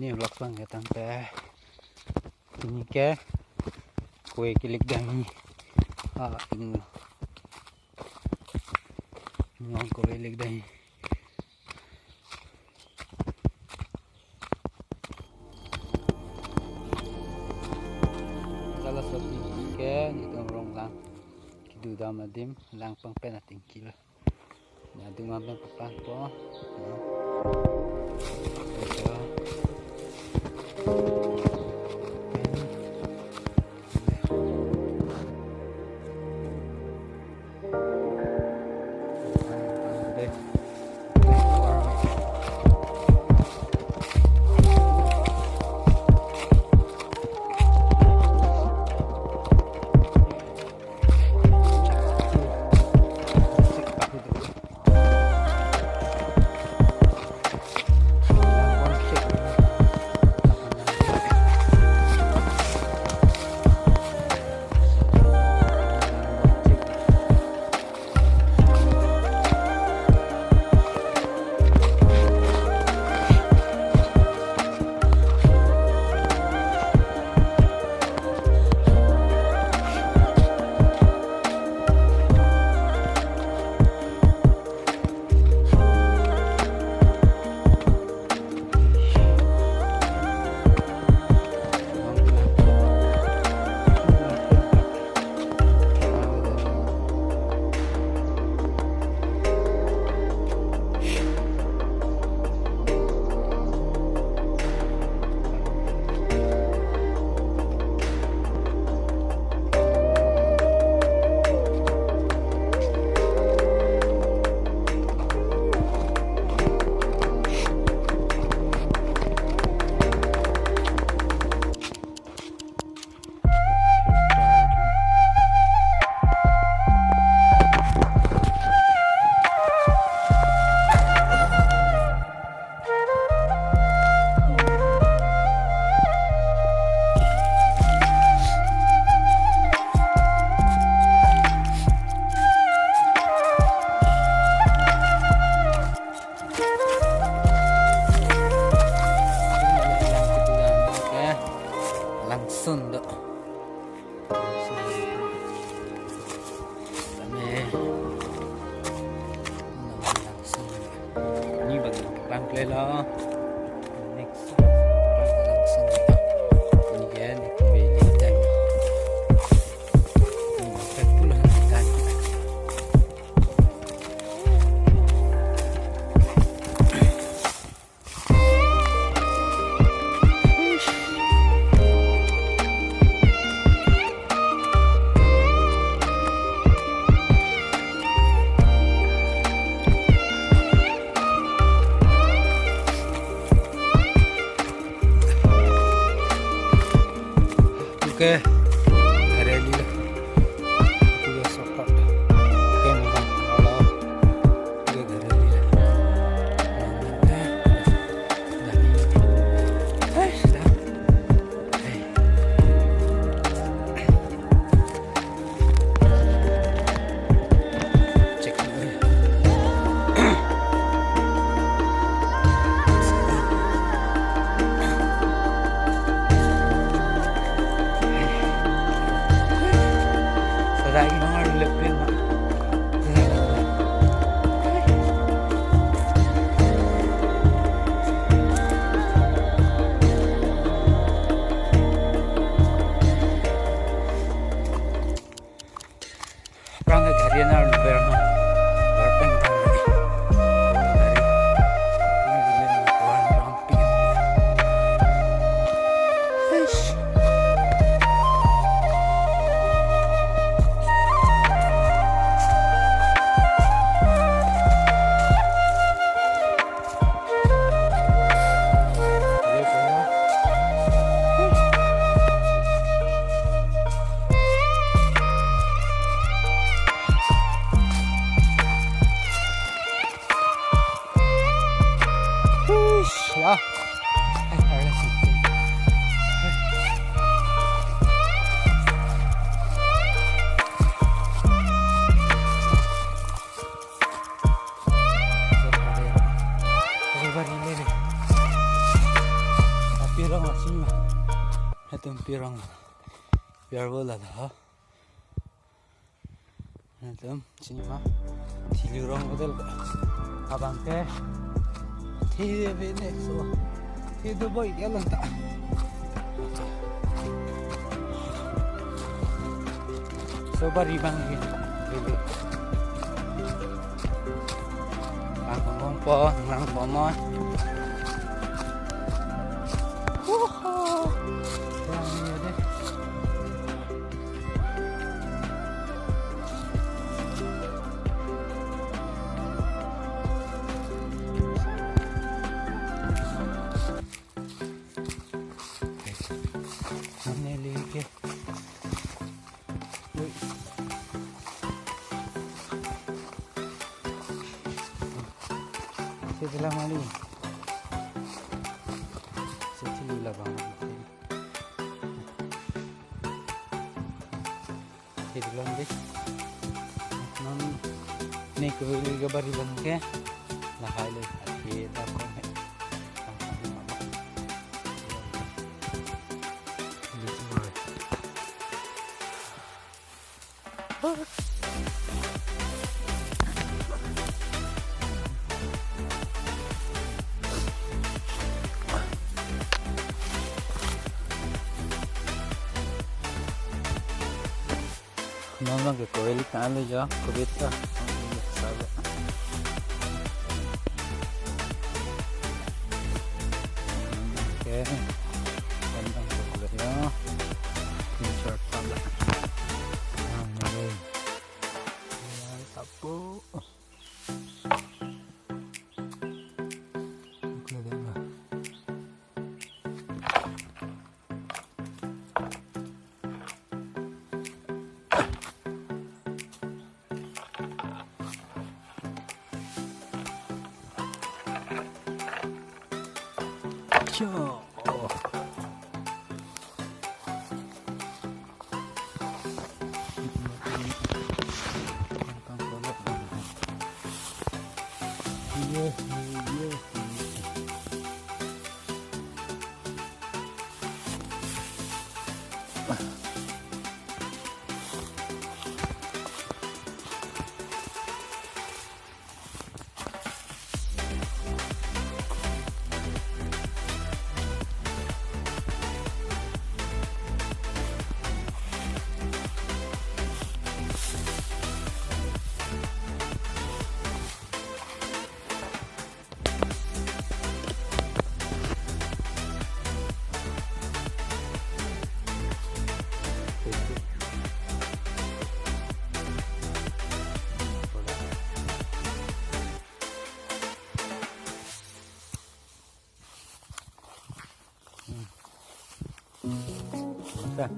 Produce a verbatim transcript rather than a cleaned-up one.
Ni vlog abang ketang te. Ini ke kue kilik dang ni. Ah, ini. Ngong kue kilik dang ni. Jala sot ni ke, nelitum rong lang. Kedodam adim, lang pangpen ating kilo. Nelitum abang papan po. Langsun do. Langsun. Kami langsun. Ini bang bang klelo. Next. Langsun. Ini kan itu ini time. Ini bang pulang time. Okay. Hari ini lah. Itu ya sokot. Okay, memang kalau. Okay, hari ini lah. Hai, sudah. Hai. Cek dulu ya. Rong la chini ma. Latum pi rong la. Pi arvo la la ha. Latum chini ma. Thili rong hotel ka. Abang ke. Thi ave ne so. Thi do boi ke lon ta. So bari abang ke. Bang kong po, nang po mo. Wuhu. Yang ni deh. Nang neli ke. Ui. Sebelah mali. Sechili labang. Sebelah mali. Non ne ke beli ke bari abang ke. Lahai le. Kita kau. Non abang ke koeli kan lo jo, covid ta. Oke. Kandang ko kulo jo. Ini short pala. Nah, mari. Ya, tapo. Oke, deh, nah. Cho. Oh. Iya, iya, iya. Kan?